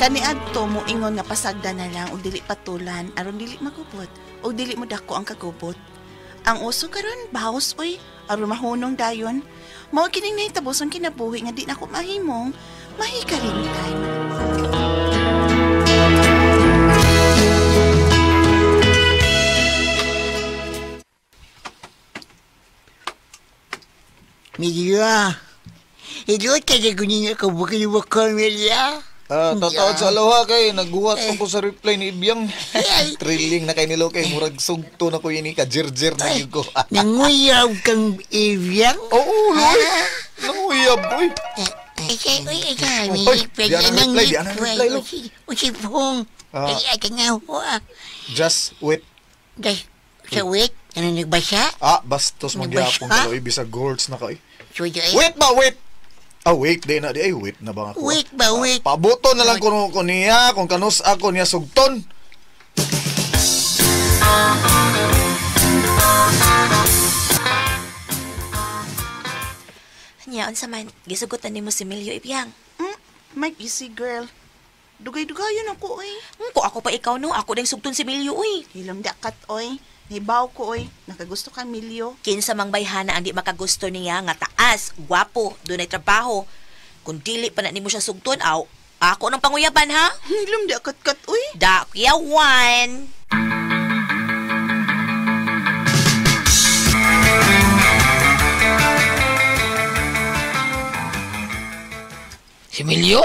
Kaniadto mo ingon nga pasagda na lang og dili patulan aron dili magubot og dili mo dako ang kagubot. Ang uso karon baos oy aron mahunong dayon. Mao kining nahitabo sa kinabuhi nga di nako mahimong mahikalimtay. Milya, ito talaga niya kabukil-bukil, Milya. Tataod sa aloha kay nagguhat ko sa reply ni Ibyang. Thrilling na kay nilo kay murag sugto na ko ini ka jirjir na gyud ko. Nanguyab kang Ibyang? Oo, loy. Nanguyab oy. Ay, di ana reply, di ana reply lo. Usipong. Ay, nga ho. Just wait. Just wait. Ano nagbasa? Ah, bastos magyapon ka loy bisag goals na ka. Wait ba, wait. Ah, wait, di na, di ay, wait na ba ako? Wait ba, wait? Pabuto na lang kuno ko niya, kung kanus ako niya sugton. Nya, unsa man, gisugutan nimo si Milyo Ibyang. Mike, easy girl. Dugay-dugayon ako, oy. Kung ako pa ikaw, no, ako din sugton si Milyo, oy. Hilom dakat, oy. Nibaw ko, oy. Nakagusto ka, Milyo. Kinsa mang bayhana ang di makagusto niya nga taas, gwapo, dunay trabaho. Kung dili pa na nimo siya sugton, aw, ako ng panguyaban, ha? Hilom dakat kat, oy. Dakyawan. Si Milyo?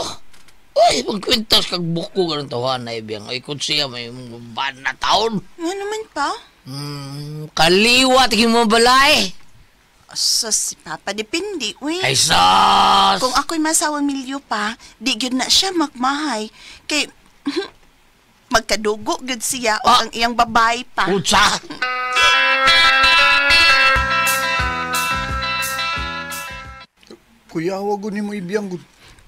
Uy, magkwintas kag buko ganun tawahan na Ibyang. Ay, kung siya may ban na taon. Nga naman pa? Kaliwat mo balay. Sus, si Papa, depende, uy. Ay, sus! Kung ako'y masawang Milyo pa, di gyud na siya magmahay. Kay, magkadugo gyud siya o ang iyang babae pa. Utsa! Kuya, wag ni mo Ibyang gud.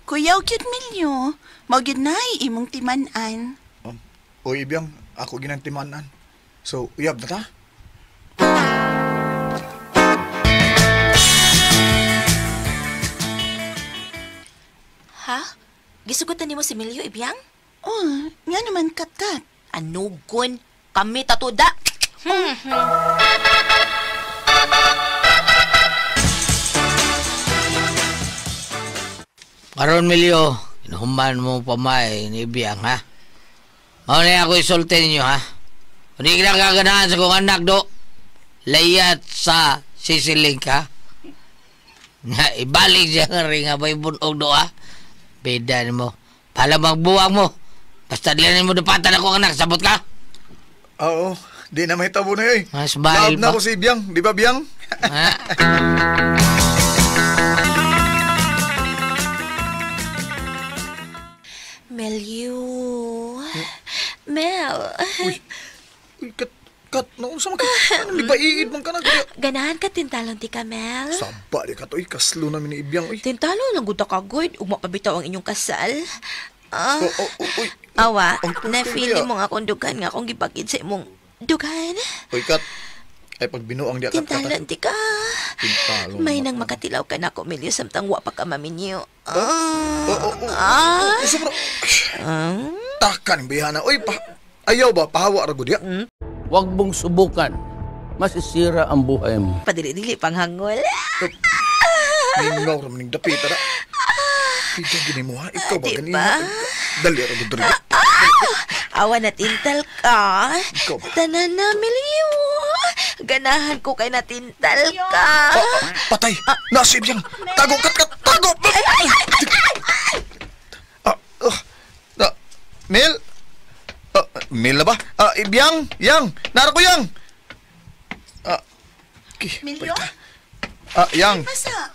Kuya, gyud Milyo. Mao gyud nay imong timan-an. Oy, Ibyang, ako ginang timan-an. So, uyab na ta? Ha? Gisugutan nimo si Milyo, Ibyang? Oh, nga naman kat-kat. Anugon? Kami tatuda. Karon Milyo, inuhuman mo pamay ni Ibyang, ha? Mao na ako isulti ninyo, ha? Hindi ka nakaganahan sa kong anak, do. Layat sa sisiling ka. Nga, ibalik siya nga rin nga may bunog, do, ha? Beda mo. Pala magbuwang mo. Basta dili mo dapatan akong anak. Sabot ka? Oo. Di na may tabo na yun. Smile pa. Na ako si Ibyang. Di ba, Biyang? Ha? Melyo. Mel. Uy, uy, kat, kat, naunsa man ka? Ano, di ba iid man ka na? Ganahan ka tintalon ti ka, Mel? Saba di ka to, kaslo namin ni Ibyang, uy. Tintalon lang gud ka, good. Ugma pa bitaw ang inyong kasal. Ah, oh, oh, oh, uy. Awa, na-feel mo nga akong dugan nga akong gibagid sa imong dugan. Uy, kat. Ay, pag binuang di kat, kat. Tintalon ti ka. Tintalon. May nang makatilaw ka na ako, Melyo, samtang wa pa ka maminyo. Ah. Takan, bihana. Uy, ayaw ba? Pahawa ra gud ya. Huwag mong subukan. Masisira ang buhay mo. Padili-dili pang hangol. Mingaw ra maning dapita ra. Ikaw gini mo ha? Ikaw ba gani? Dali ra gud diri. Awa na tintal ka. Tanan na, Milyo. Ganahan ko kay natintal ka. Patay. Nasib yang. Tago kat kat. Tago. Mel. Mel na ba? Ibyang. Yang. Nara ko yang. Milyo? Yang. Basta.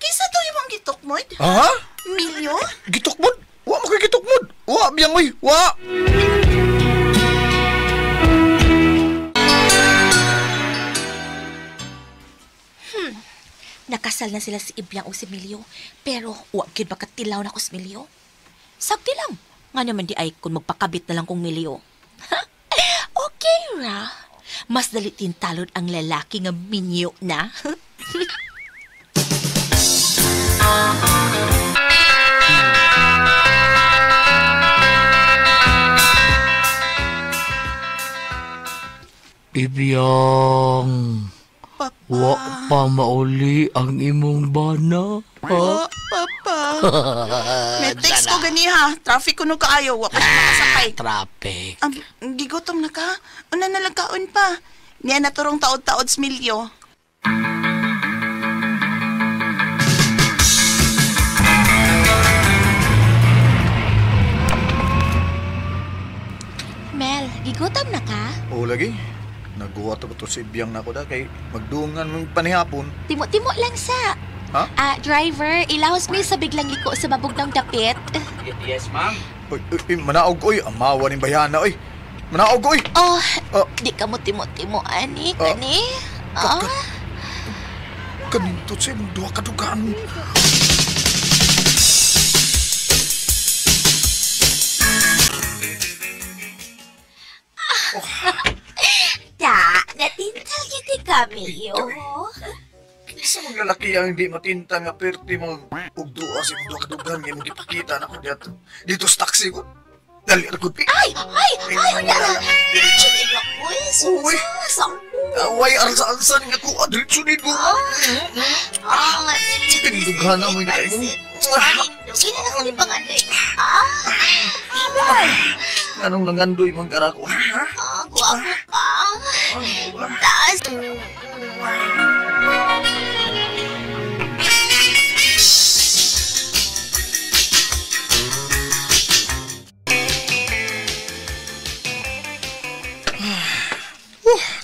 Kisa to imong gitukmod? Ha? Milyo? Gitukmod? Wa mo kay gitukmod. Wa biyang oy. Wa. Nakasal na sila si Ibyang o si Milyo, pero wa gyud makatilaw na ko si Milyo. Sagdi lang. Nga naman di ay kung magpakabit na lang kong Milyo. Okay ra. Mas dali tintalon ang lalaki nga minyo na. Ibyang. Papa. Wa pa mauli ang imong bana. Ha? Oh, Papa. May text ko ganiha. Traffic ko no kaayo. Wa pa siya makasakay. Traffic. Gigutom na ka. Una na lang kaon pa. Niya naturong taod-taod sa milyo. Mel, gigutom na ka? Oo lagi. Naguwa to to si Ibyang na ko da kay magdungan mong panihapon. Timo-timo lang sa. Ha? Ah, driver, ilahos mi sa biglang liko sa mabugnaw dapit. Yes, ma'am. Oy, oy, oy, manaog oy, amawa ning bayana oy. Manaog oy. Oh, Oh. di ka mo timo-timo ani, Oh. kani. Oh. Kanindot sa imong duha ka dugaan. Da, natintal giti kami, oh. Kinsa mong lalaki ang hindi matinta nga perti mo og duha sa imong duha ka dugaan nga imong gipakita nako dito. Dito sa taxi ko. Dali ra gud. Ay, ay, ay, wala. Diretso din ako, eh. Uy. Sus, Away arsa-arsa nga ko diretso nito. Ah, Tindugan na mo yun. Sino na kami panganay? Anong nangandoy mong karako? Ah, guwapo ka. Taas.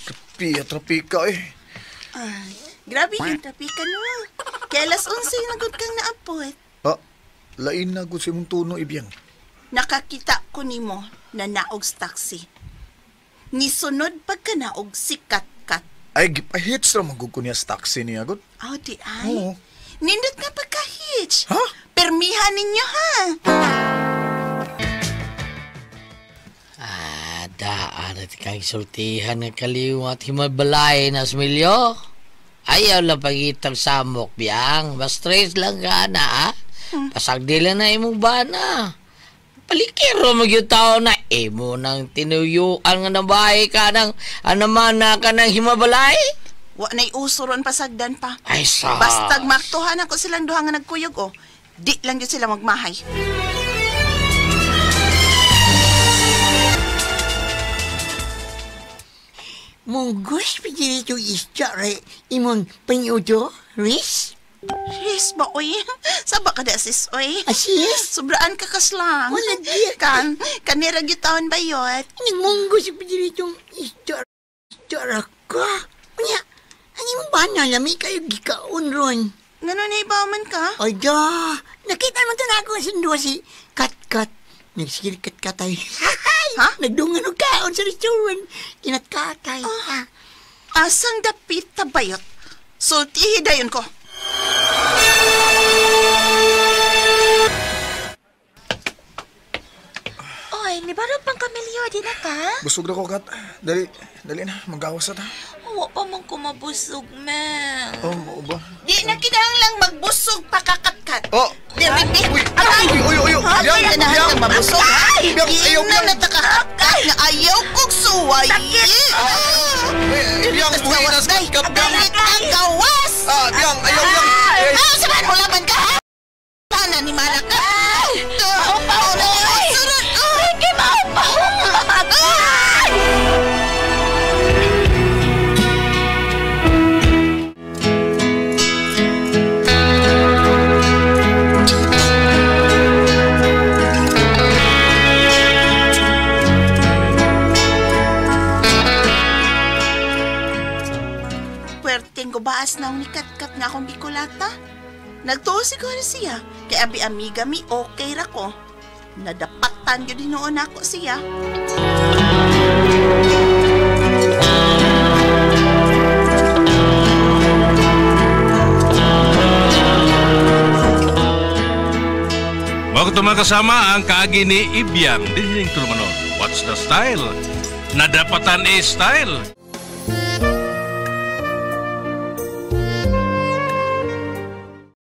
Trapia, trapika eh. Ay, grabe yung trapika no. Kaya alas 11 na gud kang naapot. Ha? Lain na gud sa imong tuno, Ibyang. Nakakita ko nimo na naog sa taxi. Nisunod pagka naog si Katkat. Ay, gipahits ra man gud ko niya sa taxi niya gud. Aw, di ay. Oo. Nindot nga pagka-hitch. Ha? Permihan ninyo ha. Ah, daan at kang sultihan nga kaliwat himabalay na smilyo. Ayaw lang pagitang samok, biyang. Mas-stress lang ka na, ha? Pasagdila na imong bana. Palikiro magyud tao na imo nang tinuyuan nga nabahay ka ng anamana ka ng himabalay. Wa na'y uso ron pasagdan pa. Ay, sa... Bastag maktuhan ako silang duha nga nagkuyog oh. Di lang yun sila magmahay. Munggos pa dito isda re imong panyudo, Riz? Sis ba, oy? Saba ka da, sis, oy? Asis? Sobraan ka kaslang. Wala di. Kan, kanira gyud ba yot? Nagmunggos pa dito isda isda ra ka. Unya, ang imong bana lami kayo gikaon ron. Ngano na ibaw man ka? Ay da, nakita man to na ako sa duwa si Kat Kat. Nagsigil Kat Katay. Ha? Nagdungan og kaon sa restaurant. Kinatkatay. Ah. Asang dapit ta bayot? Sultihi dayon ko. Oy, ni barog pang kamilyo, di na ka? Busog na ko, Kat. Dali, dali na. Magawas na ta. Wa pa man ko mabusog, Mel. Oh, mao ba? Di na kinahanglang magbusog pa kakatkat. Oh! Diri, Uy! Uy, uy, uy, uy! Ha? Biyang, Ganahan biyang! kang mabusog, ha? Biyang, ayaw, Di na biyang! natakakatkat nga ayaw kong suway. Eh, Biyang, buhi na sa Kat, biyang! Dalit ang gawas! Ah, biyang, ayaw, biyang! Eh, Ah, sabahan mo laban ka, ha? Tana ni Malaka! Maupaw na! Sunod! Ay, maupaw! Ay! Puwerteng gubaas na ang nikat-kat nga akong gikulata. Nagtuo siguro siya. Kay abi amiga mi okay ra ko. Nadapatan gyud hinuon ako siya. Mao kato mga kasama ang kaagi ni Ibyang dinhining tulumanon. What's the style? Nadapatan a style.